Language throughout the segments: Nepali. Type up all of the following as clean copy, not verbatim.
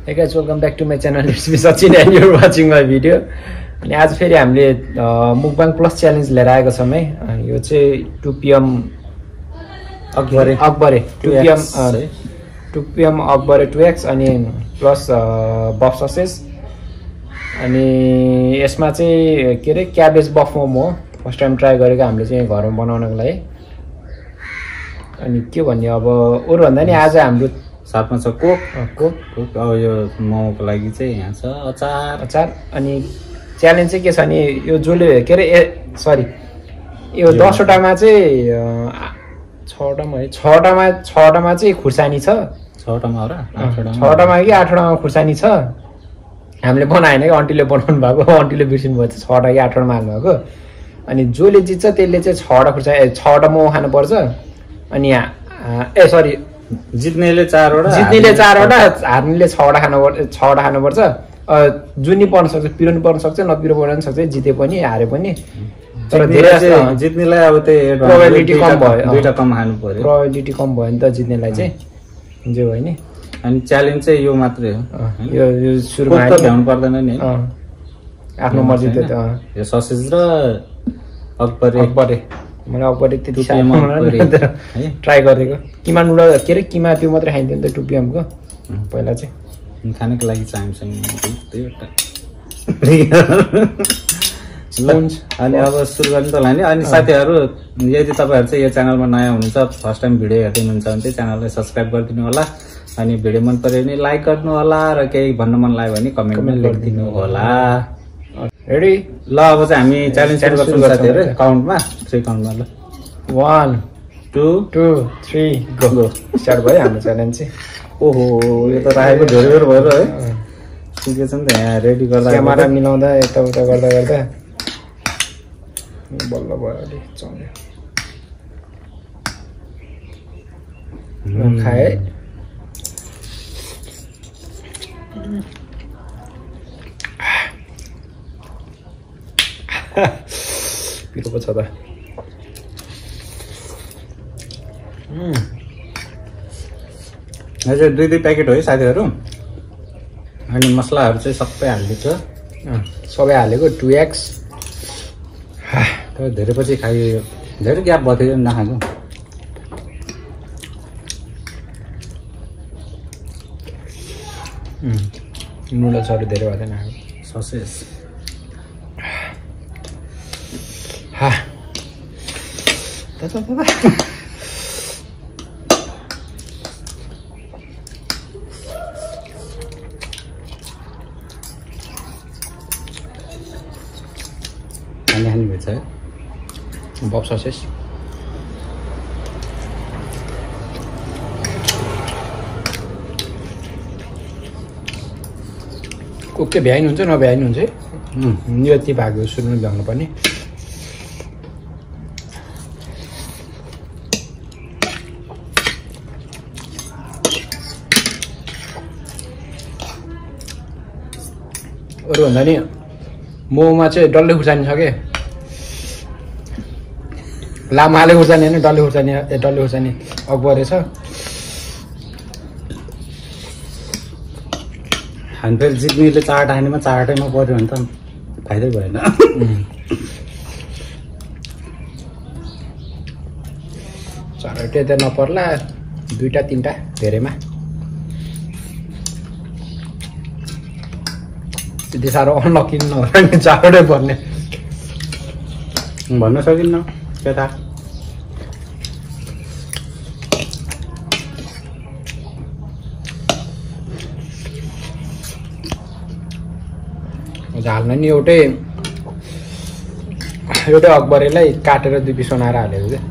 Hey guys, welcome back to my channel. It's me Sachin and you're watching my video. अनि आज फेरि हामीले मुकबाङ प्लस च्यालेन्ज लिएर आएको छौँ है। यो चाहिँ 2 PM अकबरे 2 PM अकबरे 2x अनि प्लस बफ ससेज अनि यसमा चाहिँ के रे क्याबेज बफ मोमो फर्स्ट टाइम ट्राई गरेको हामीले चाहिँ घरमा बनाउनको लागि। अनि के भन्ने अब अरु भन्दा नि आज हाम्रो साथमा छ कोक अब यो मोमोको लागि चाहिँ यहाँ छ अचार अनि च्यालेन्ज चाहिँ के छ नि यो जसले के रे सरी यो 10 वटामा चाहिँ 6वटामा चाहिँ खुर्सानी छ 6वटामा हो र 6वटामा कि 8वटामा खुर्सानी छ। हामीले बनाएन कि आन्टीले बनाउनु भएको आन्टीले बिर्सिनु भयो 6वटा कि 8वटामा हाल्नु भएको। अनि जसले जित्छ त्यसले चाहिँ 6वटा खुर्सानी 6वटा मोमो खानु पर्छ। अनि सरी जित्नेले 4वटा हार्नेले 6वटा खानुपर्छ। जुनी पर्न सक्छ पिरोनी पर्न सक्छ नपिरो पर्न सक्छ जिते पनि हारे पनि। तर धेरै जित्नेलाई अब त्यही प्रोबेबिलिटी कम भयो दुईटा कम खानु पर्यो प्रोबेबिलिटी कम भयो नि त जित्नेलाई चाहिँ जे भयो नि। अनि च्यालेन्ज चाहिँ यो मात्रै हो यो सुरुमा भ्याउनु पर्दैन नि आफ्नो मर्जी त यो ससेज र अकबरे मैले अकबरे त्यति ट्राई गरेको किमा नुडल के रे किमा त्यो मात्रै खाइन्थ्यो नि त 2 PM को पहिला चाहिँ खानको लागि चाहिन्छ त्यहीवटा। अनि अब सुरु गर्नु त होला नि। अनि साथीहरू यदि तपाईँहरू चाहिँ यो च्यानलमा नयाँ हुनुहुन्छ फर्स्ट टाइम भिडियो हेर्दै हुनुहुन्छ भने चाहिँ च्यानललाई सब्सक्राइब गरिदिनु होला। अनि भिडियो मन पर्यो भने लाइक गर्नु होला र केही भन्न मन लाग्यो भने कमेन्टमा लेखिदिनु होला। रेडी ल अब चाहिँ हामी च्यालेन्ज सुरु गर्छौँ साथीहरू काउन्टमा 3 काउन्टमा ल 1 2 3 गो स्टार्ट भयो हाम्रो च्यालेन्ज चाहिँ। ओहो यो त राखेको धेरै बेर भयो है ठिकै छ नि त यहाँ रेडी गर्दा क्यामेरा मिलाउँदा यताउता गर्दा बल्ल भयो अलि चल्यो खाए पिरो पो छ त यो चाहिँ 2 प्याकेट हो है साथीहरू। अनि मसलाहरू चाहिँ सबै हालिदिन्छ सबै हालेको 2x तर धेरै पछि खायो धेरै ग्याप भयो थियो नखाएको नुडल्सहरू धेरै भएन ससेज खाने भेट्छ है बफ ससेज ओके भ्याइनुहुन्छ नभ्याइनुहुन्छ है यति भाग्यो सुरुमा भ्याउनु पर्ने। अरू भन्दा नि मोमोमा चाहिँ डल्ले खुर्सानी छ के लामाले खुर्सानी होइन डल्ले खुर्सानी अकबरे छ। हामी फेरि जित्नेले 4वटा खानेमा 4वटैमा पऱ्यो भने त फाइदै भएन। चारवटै त नपर्ला 2टा 3टा धेरैमा त्यति साह्रो अनलकी नहोला नि 4वटै पर्ने भन्न सकिन्न के थाहा। हाल्न नि एउटै अकबरेलाई काटेर 2 पिस बनाएर हालेको क्या।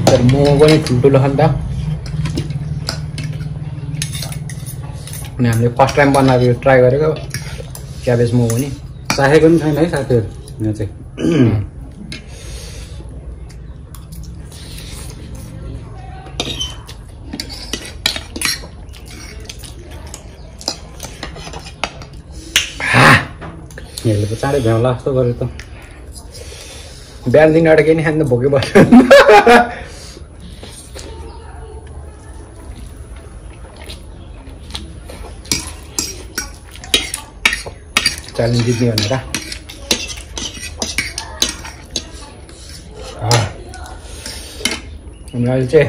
तर मोमो पनि ठुल्ठुलो छ नि त। अनि हामीले फर्स्ट टाइम बनाएको ट्राई गरेको क्याबेज मोमो नि चाहेको पनि छैन है साथीहरू यहाँ चाहिँ। यसले त चाँडै भ्याउला जस्तो गर्यो त। बिहान 3 वटा केही नि खानु भोकै बस्यो च्यालेन्ज जित्ने भनेर। अनि अहिले चाहिँ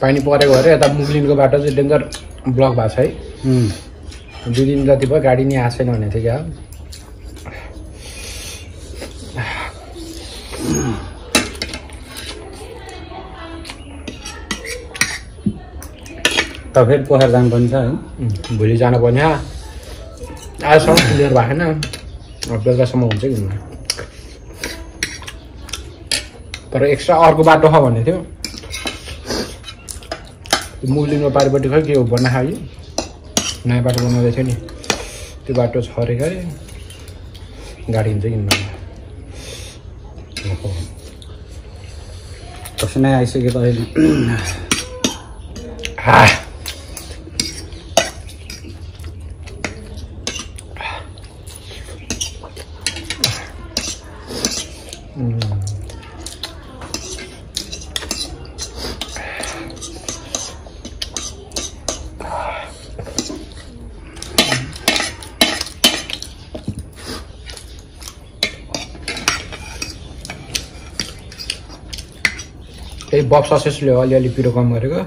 पानी परेको भएर यता मुगलिनको बाटो चाहिँ डेन्जर ब्लक भएको छ है। 2 दिन जति भयो गाडी नि आएको छैन भनेको थियो क्या। त फेरि पोखरा जानुपर्ने छ है। भोलि जानुपर्ने। आजसम्म क्लियर भएको छैन, बेलुकासम्म हुन्छ कि हुन्न। तर एक्स्ट्रा अर्को बाटो छ भन्ने थियो। मुगलिनको पारिपट्टि खै के हो बन्न खायो, नयाँ बाटो बनाउँदै थियो नि, त्यो बाटो छरेको अरे गाडी हुन्छ किन्न। पसिना आइसक्यो त अहिले। त्यही बब ससेसले अलिअलि पिरो कम गरेको।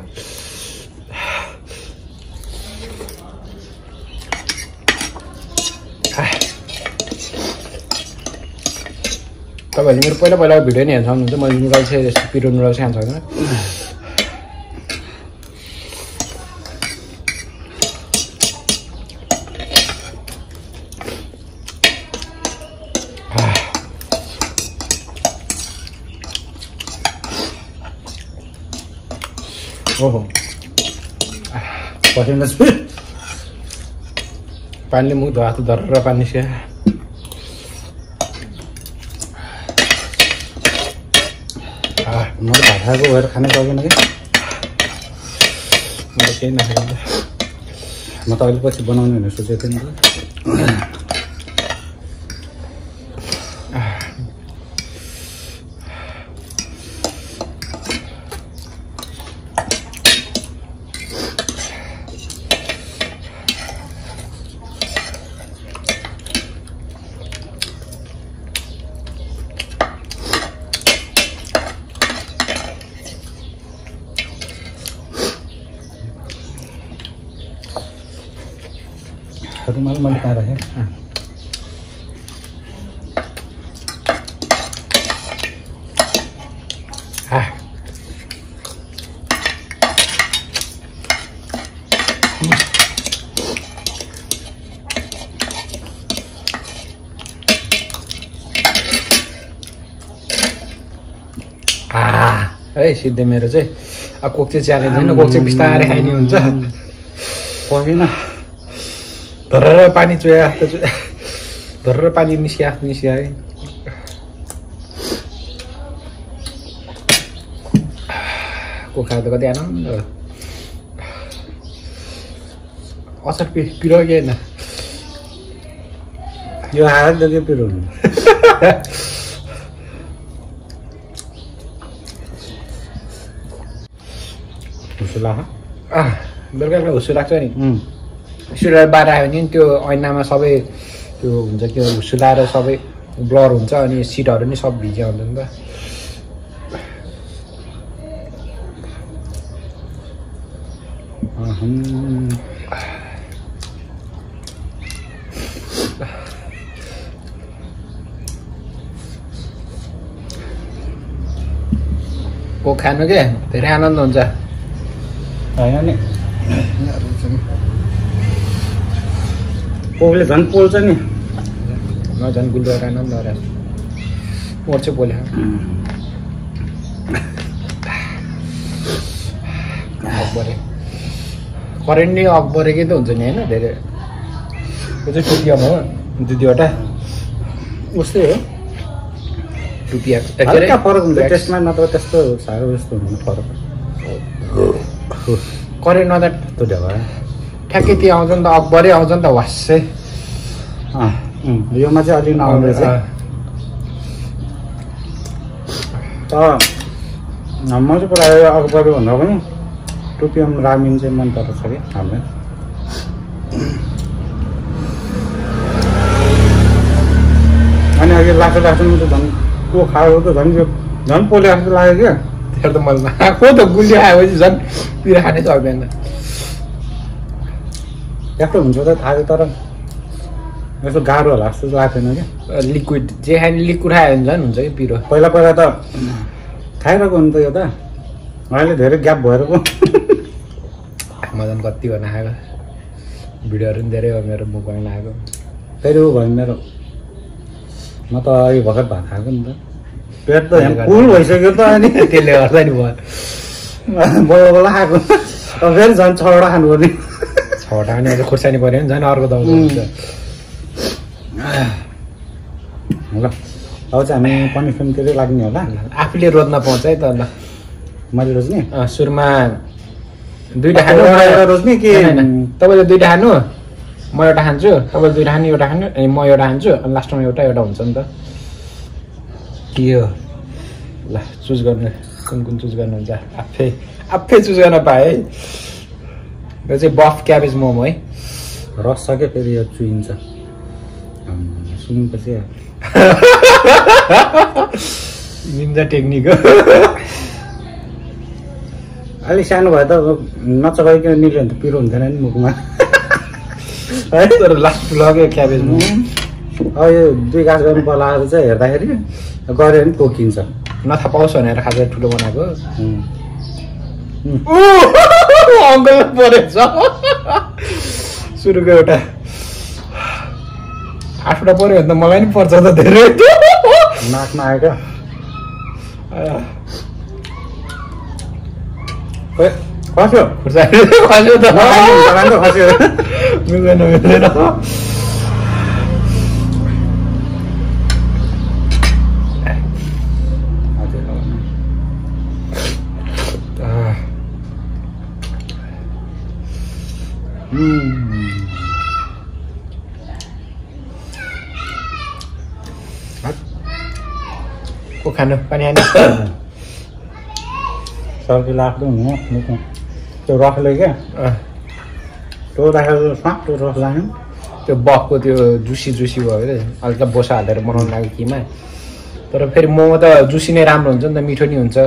तपाईँहरूले मेरो पहिला भिडियो नि हेर्न सक्नुहुन्छ। मैले नुडल्स चाहिँ यस्तो पिरो नुडल्स खान सक्दैन। ओहो पसिना पानीले मुख धुवा धरेर पानी निस्क्यो। म त भात खाएको भएर खानै सकेन कि। म त केही नखाएको। म त अहिले पछि बनाउने भनेर सोचेको थिएँ नि त। रुमाल मैले कहाँ राखेँ? है सिधै मेरो चाहिँ अब कोक चाहिँ च्यालेन्ज होइन, कोक चाहिँ बिस्तारै खाइने हुन्छ। पकेन धरेर पानी चुया धरेर पानी निस्किया है। कोक खाँदा कति आनन्द। अचार पिरो कि होइन? यो हात के पिरो हुनु। बेलुका हुस्सु लाग्छ नि। सुलाएर बाहिर आयो भने त्यो ऐनामा सबै त्यो हुन्छ कि हुस्सुलाएर सबै ब्लर हुन्छ अनि सिटहरू नि सब भिज्या हुन्छ नि त। कोक खानु के धेरै आनन्द हुन्छ होइन नि। कोकले झन् पोल्छ नि। म झन् गुलिएर आनन्द गरेर मोर चाहिँ पोल्यो। अकबरे करेन्ट नै अकबरेकै त हुन्छ नि होइन धेरै। त्यो चाहिँ टुपियम हो 2-2वटा उस्तै हो। टुपिया फरक हुन्छ टेस्टमा, नत्र त्यस्तो साह्रो जस्तो हुनु फरक। करेन्ट नदा त्यो ढेवा ठ्याक्कै त्यो आउँछ नि त, अकबरै आउँछ नि त वास्सै। योमा चाहिँ अलिक नआउँदो रहेछ। तर म चाहिँ प्रायः अकबरी भन्दा पनि टुपियम रामिन चाहिँ मन पर्छ कि हामीलाई। अनि अघि लाग्छ त झन् को खायो त झन् पोले जस्तो लाग्यो क्या त्यो त मलाई आएको त गुलियो आएपछि झन् पिरो खानै सक्दैन त्यस्तो हुन्छ त थाहा छ तर यस्तो गाह्रो होला जस्तो लाग्दैन क्या लिक्विड जे खाने लिक्विड खायो भने झन् हुन्छ कि पिरो पहिला पहिला त खाइरहेको हुनु त यो त अहिले धेरै ग्याप भएर पो मजन कति गर्न आएको भिडियोहरू पनि धेरै हो मेरो मुखमा आएको फेरि ऊ भयो मेरो म त अहिले भर्खर भात खाएको नि त पेट त यहाँ फुल भइसक्यो त अनि त्यसले गर्दा नि भयो बल्ल बल्ल खाएको अब फेरि झन् 6वटा खानुपर्ने 6वटा खाने अझ खुर्सानी पऱ्यो भने झन् अर्को दबाई हुन्छ ल अब चाहिँ हामी पनिसमेन्टतिरै लाग्ने होला आफूले रोज्न पाउँछ है त ल मैले रोज्ने सुरुमा 2टा खानु रोज्ने के तपाईँले 2टा खानु म एउटा खान्छु तपाईँले 2टा खानु एउटा खानु अनि म एउटा खान्छु अनि लास्टमा एउटा हुन्छ नि त के हो ल चुज गर्नु कुन चुज गर्नुहुन्छ आफै चुज गर्न पाएँ है यो चाहिँ बफ क्याबेज मोमो है रस सक्यो फेरि यो चुइन्छ सुन्नुपर्छ निन्जा टेक्निक हो अलिक सानो भए त नचकाइकन निल्यो भने त पिरो हुन्थेन नि मुखमा है तर लास्ट लग्यो क्याबेज मोमो अब यो 2 गाँस गर्नु पर्ला चाहिँ हेर्दाखेरि गऱ्यो भने पोकिन्छ नथपाओस् भनेर खाजा ठुलो बनाएको अङ्कल परेछ सुरुको एउटा 8वटा पऱ्यो भने त मलाई नि पर्छ त धेरै नाकमा आयो क्या खस्यो खुर्सानी खस्यो त खस्यो मिल्दैन को खानु पानी हाल्नु सर्दी लाग्दो हुनु त्यो रसले क्या त्यो राखेर स्वाटो रस लाग्यो त्यो बफको त्यो जुसी भयो क्या हल्का बोसा हालेर बनाउनु लाग्यो किमा तर फेरि मोमो त जुसी नै राम्रो हुन्छ नि त मिठो नि हुन्छ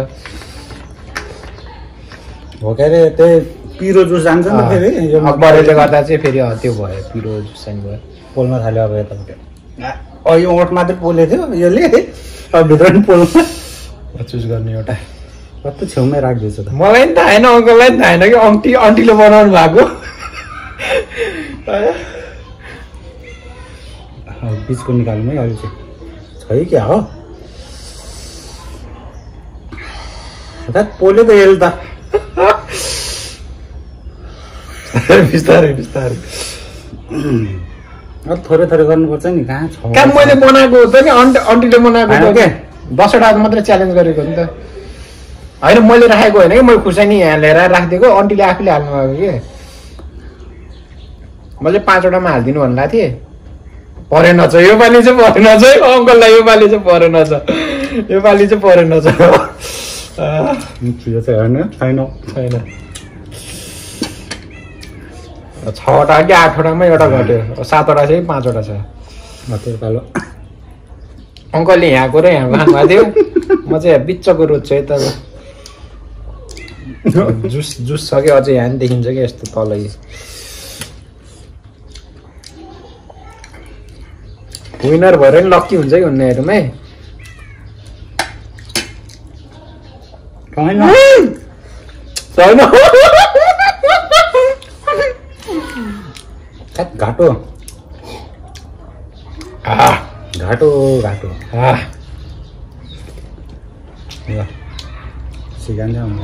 हो के अरे त्यही पिरो जुस जान्छ नि फेरि बढेले गर्दा चाहिँ फेरि त्यो भयो पिरो जुस चाहिँ भयो पोल्न थाल्यो अब यता यो ओठ मात्रै पोलेको थियो यसले अब भित्र पनि पोल्नु चुज गर्ने एउटा कस्तो छेउमै राखिदिएछ त मलाई नि थाहा छैन अङ्कललाई नि थाहा छैन कि आन्टीले बनाउनु भएको बिचको निकाल्नु है अहिले चाहिँ क्या हो पोल्यो त यसले त बिस्तारै थोरै गर्नुपर्छ नि कहाँ छ कहाँ मैले बनाएको त नि आन्टीले बनाएको के 10वटा मात्रै च्यालेन्ज गरेको नि त होइन मैले राखेको होइन कि मैले खुर्सानी यहाँ लिएर राखिदिएको आन्टीले आफूले हाल्नु भएको कि मैले 5वटामा हालिदिनु भन्ला थिएँ परेन छ योपालि चाहिँ परेन छ है अङ्कललाई योपालि चाहिँ परेन छ ठिक छ हेर्नु छैन 6वटा कि 8वटामा एउटा घट्यो 7वटा चाहिँ 5वटा छ पालो अङ्कलले यहाँको र यहाँको खानुभएको थियो म चाहिँ बिचको रोज्छु है त जुस छ कि अझै यहाँ पनि देखिन्छ कि यस्तो तल विनर भएर नि लक्की हुन्छ कि हुन्नेहरूमै छैन घाटो सिकाउँदै आउनु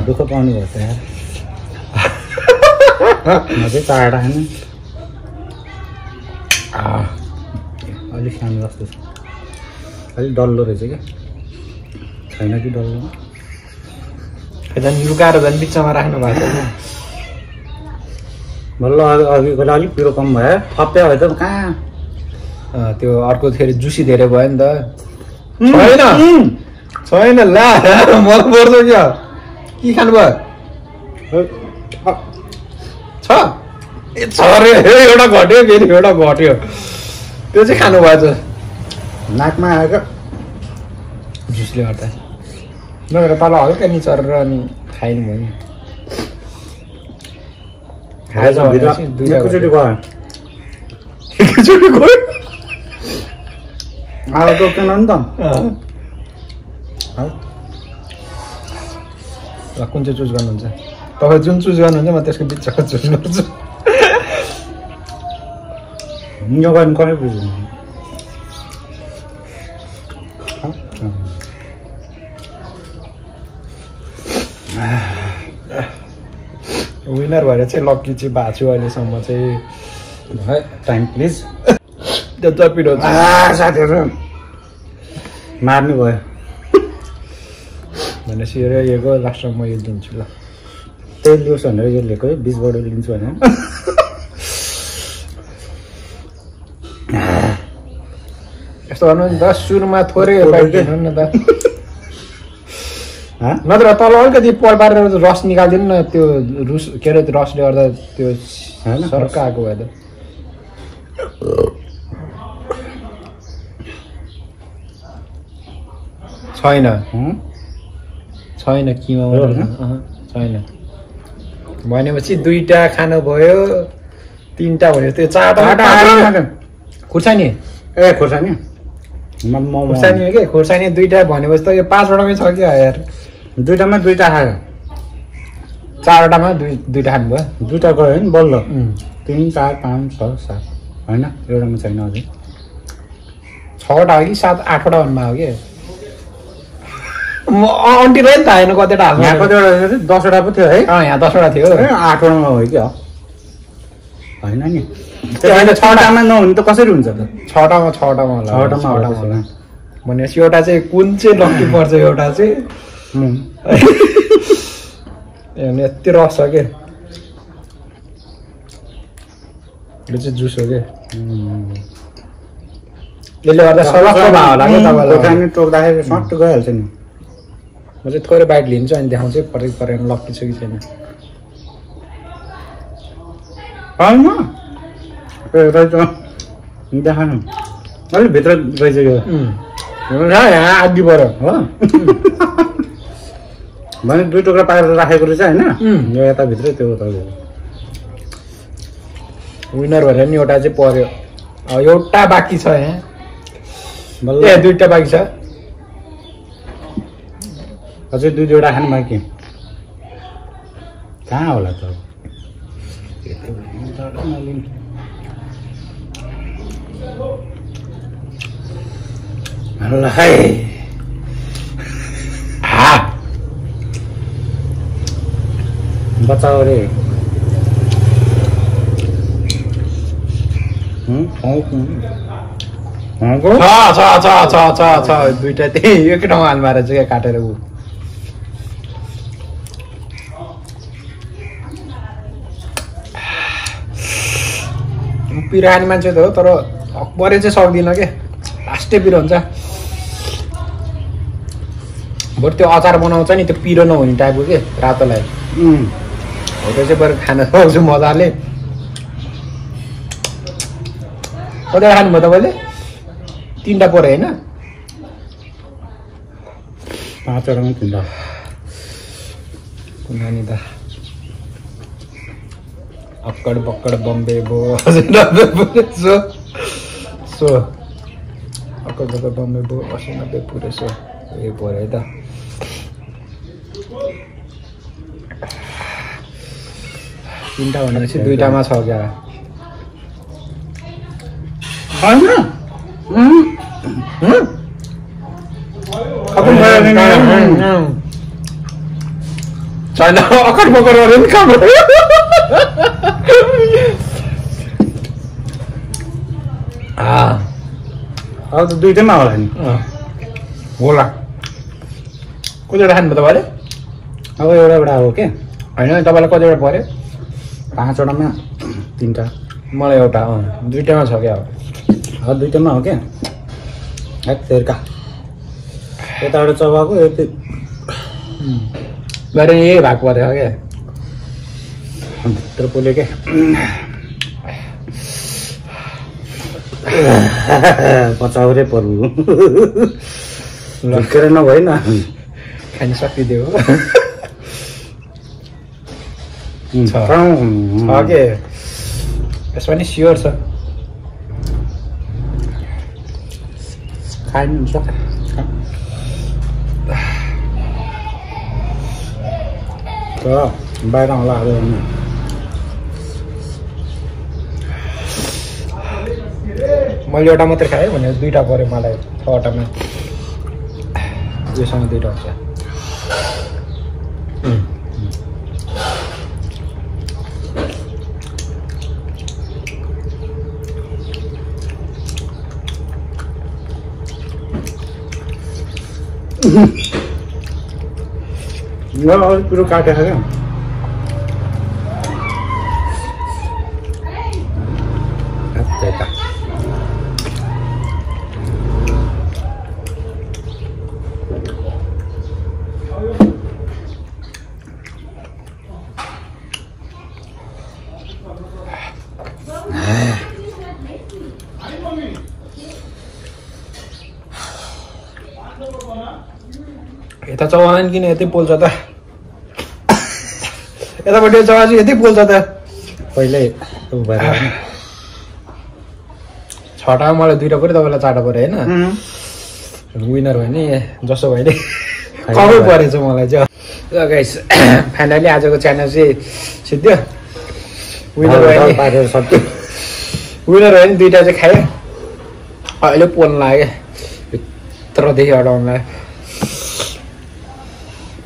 दुःख पाउनु भयो त यार म चाहिँ 4वटा खानु अलिक सानो जस्तो छ अलिक डल्लो रहेछ क्या छैन कि डल्लो झन् लुकाएर झन् बिचमा राख्नु भएको छ बल्ल अघिकोलाई अलिक पिरो कम भयो थप्यो भयो त कहाँ त्यो अर्को फेरि जुसी धेरै भयो नि त छैन ला म पर्छ क्या के खानुभयो छ छरे एउटा घट्यो फेरि एउटा घट्यो त्यो चाहिँ खानु भएछ नाकमा आएको जुसले गर्दा नभएर तल हल्का नि चरेर अनि खाइनु भयो नि खाएछ एकैचोटि गयो एकैचोटि गयो अब टोक्दैन नि त ल कुन चाहिँ चुज गर्नुहुन्छ तपाईँ जुन चुज गर्नुहुन्छ म त्यसको बिचको चुज गर्छु यो गर्नु कसै बुझ्नु विनर भएर चाहिँ लक्की चाहिँ भएको छु अहिलेसम्म चाहिँ टाइम प्लिज त्यो चपिलो साथीहरू मार्नु भयो भनेपछि यो लास्टमा म यो दिन्छु ल त्यही लियोस् भनेर यो लिएको 20 बडो लिन्छु भने यस्तो गर्नु नि त सुरुमा थोरै बाइट दिनु न त नत्र तल अलिकति पल पारेर रस निकालिदिनु न त्यो के अरे रसले गर्दा त्यो सर्का आएको भयो त छैन किमा छैन भनेपछि 2टा खानु भयो 3टा भयो त्यो 4टा खुर्सानी ए खुर्सानी खुर्सानी हो कि खुर्सानी 2टा भनेपछि त यो 5वटामै छ क्या यार 2टामा 2टा खायो 4वटामा 2टा खानुभयो 2टा गयो नि बल्ल 3 4 5 6 7 होइन एउटामा छैन अझै 6वटा हो कि 7 8वटा भन्नु हो कि अन्टीलाई नि थाहा होइन कतिवटा हाल्नु यहाँ कतिवटा 10वटा पो थियो है यहाँ 10वटा थियो 8वटामा हो कि होइन नि त्यो होइन 6वटामा नहुने त कसरी हुन्छ त 6वटामा होला भनेपछि एउटा चाहिँ कुन चाहिँ लक्की पर्छ एउटा चाहिँ यति रस छ के यो चाहिँ जुस हो के यसले गर्दा सलक्क भयो होला कि तपाईँलाई टोक्दाखेरि सट्ट गइहाल्छ नि म चाहिँ थोरै बाइट लिन्छु अनि देखाउँछु परेन लक्की छ कि छैन देखाउनु अलिक भित्र रहेछ यो यहाँ आदि पऱ्यो हो भने 2 टुक्रा पारेर राखेको रहेछ होइन यो यताभित्रै त्यो विनर भएर नि एउटा चाहिँ पर्यो एउटा बाँकी छ यहाँ ए 2टा बाँकी छ अझै 2-2वटा खानु बाँकी कहाँ होला त बचाओ रे छ 2टा त्यही एकै ठाउँमा हाल मारेर चाहिँ काटेर ऊ पिरो खाने मान्छे त हो तर अकबरे चाहिँ सक्दिनँ के लास्टै पिरो हुन्छ बरु त्यो अचार बनाउँछ नि त्यो पिरो नहुने टाइपको के रातोलाई हो त्यो चाहिँ बरु खान सक्छु मजाले कतिवटा खानुभयो तपाईँले 3टा पऱ्यो होइन 5वटामा 3टा नानी त अक्कड बक्कड बम्बे बो सो अक्कड बक्कड बम्बे बो 80-90 पुरै सो यो पऱ्यो है त तीनटा भनेपछि दुईटामा छ क्या छैन अखर बकर गरे नि काम अब त दुईटैमा होला नि होला कतिवटा खानु भयो तपाईँले अब एउटा एउटा हो के होइन तपाईँलाई कतिवटा पऱ्यो 5वटामा 3टा मलाई एउटा दुईटामा छ क्या अब दुईटामा हो क्या तेर्का यताबाट चबाको यति गरे यही भाग पऱ्यो क्या भित्र पोले क्या पचाउरे पर्नु झुकेर नभएन खान सकिदियो छ के यसमा नि स्योर छ खानुहुन्छ बाहिर होला मैले एउटा मात्रै खाएँ भने 2टा पऱ्यो मलाई 6वटामा योसँग 2टा हुन्छ अरू कुरो काटेको क्या यता चौहान किन यतै पोल्छ त यतापट्टि चौहा चाहिँ यतै पोल्छ त पहिल्यै 6टा मलाई 2टा पऱ्यो तपाईँलाई 4टा पऱ्यो होइन विनर भयो नि जसो भयो नि कमै परेछ मलाई चाहिँ गाइस फाइनली आजको च्यानल चाहिँ सिद्धियो विनर भयो नि विनर भयो नि 2टा चाहिँ खायो अहिले पोल्न लाग्यो भित्रदेखि अडाउन लाग्यो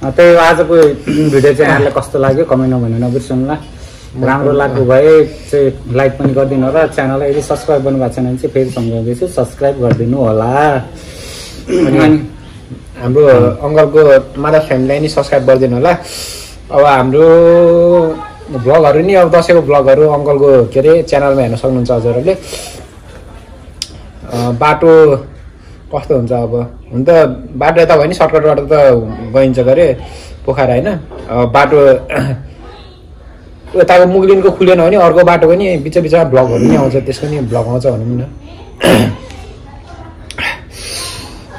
त्यही आजको भिडियो चाहिँ यहाँलाई कस्तो लाग्यो कमेन्टमा भन्नु नबिर्सनु राम्रो लाग्यो भए चाहिँ लाइक पनि गरिदिनु होला च्यानललाई यदि सब्सक्राइब गर्नुभएको छैन भने चाहिँ फेरि सम्झाउँदैछु सब्सक्राइब गरिदिनु होला अनि हाम्रो अङ्कलको माधव फ्यामिलीलाई नि सब्सक्राइब गरिदिनु होला अब हाम्रो भ्लगहरू नि अब दसैँको भ्लगहरू अङ्कलको के अरे च्यानलमा हेर्न सक्नुहुन्छ हजुरहरूले बाटो कस्तो हुन्छ अब हुन त बाटो यता भयो नि सर्टकट बाटो त गइन्छ गरे पोखरा होइन बाटो यताको मुगलिनको खुलेन भने अर्को बाटो पनि बिच बिचमा भ्लगहरू नि आउँछ त्यसको नि भ्लग आउँछ भनौँ न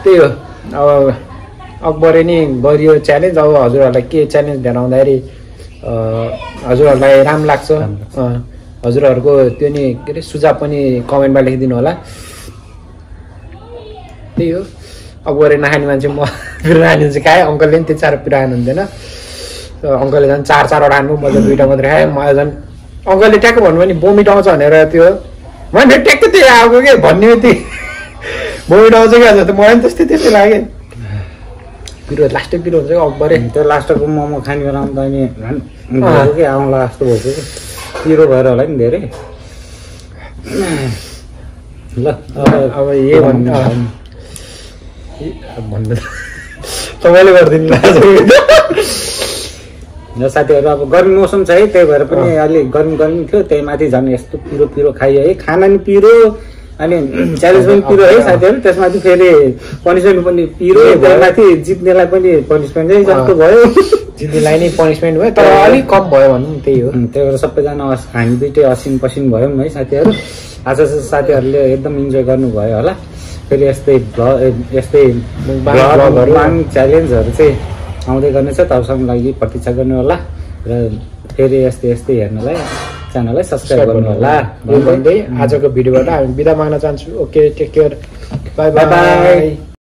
त्यही हो अब अकबरले नि गरियो च्यालेन्ज अब हजुरहरूलाई के च्यालेन्ज लिएर आउँदाखेरि हजुरहरूलाई राम्रो लाग्छ हजुरहरूको त्यो नि के अरे सुझाव पनि कमेन्टमा लेखिदिनु होला त्यही हो अब गरे नखाने मान्छे म पिरो चाहिँ खाएँ अङ्कलले पनि त्यति साह्रो पिरो खानु हुन्थेन अङ्कलले झन् 4-4वटा खानु मैले 2टा मात्रै खाएँ मलाई झन् अङ्कलले ट्याक्क भन्नुभयो नि बोमिट आउँछ भनेर त्यो मैले ट्याक्क त्यही आएको के भन्ने त्यही बोमिट आउँछ क्या त मलाई पनि त्यस्तै लाग्यो पिरो लास्टै पिरो हुन्छ क्या अकबरे त्यो लास्टको मोमो खाने बेला आउँदा नि के आउँला जस्तो भएको कि पिरो भएर होला नि धेरै ल अब यही भन्नु तपाईँले गरिदिनु साथीहरू अब गर्मी मौसम छ है त्यही भएर पनि अलि गर्मी थियो त्यही माथि झन् यस्तो पिरो पिरो खाइयो है खाना नि पिरो अनि च्यालेन्ज पनि पिरो है साथीहरू त्यसमाथि फेरि पनिसमेन्ट पनि पिरो त्यहीमाथि जित्नेलाई पनि पनिसमेन्टै जस्तो भयो जित्नेलाई नै पनिसमेन्ट भयो तर अलिक कम भयो भनौँ त्यही हो त्यही भएर सबैजना हामी 2टै असिन पसिन भयौँ है साथीहरू आज साथीहरूले एकदम इन्जोय गर्नुभयो होला फेरि यस्तै च्यालेन्जहरू चाहिँ आउँदै गर्नेछ तबसम्म लागि प्रतीक्षा गर्नु होला र फेरि यस्तै हेर्नलाई च्यानललाई सब्सक्राइब गर्नु होला भन्दै आजको भिडियोबाट हामी बिदा माग्न चाहन्छु okay take care bye by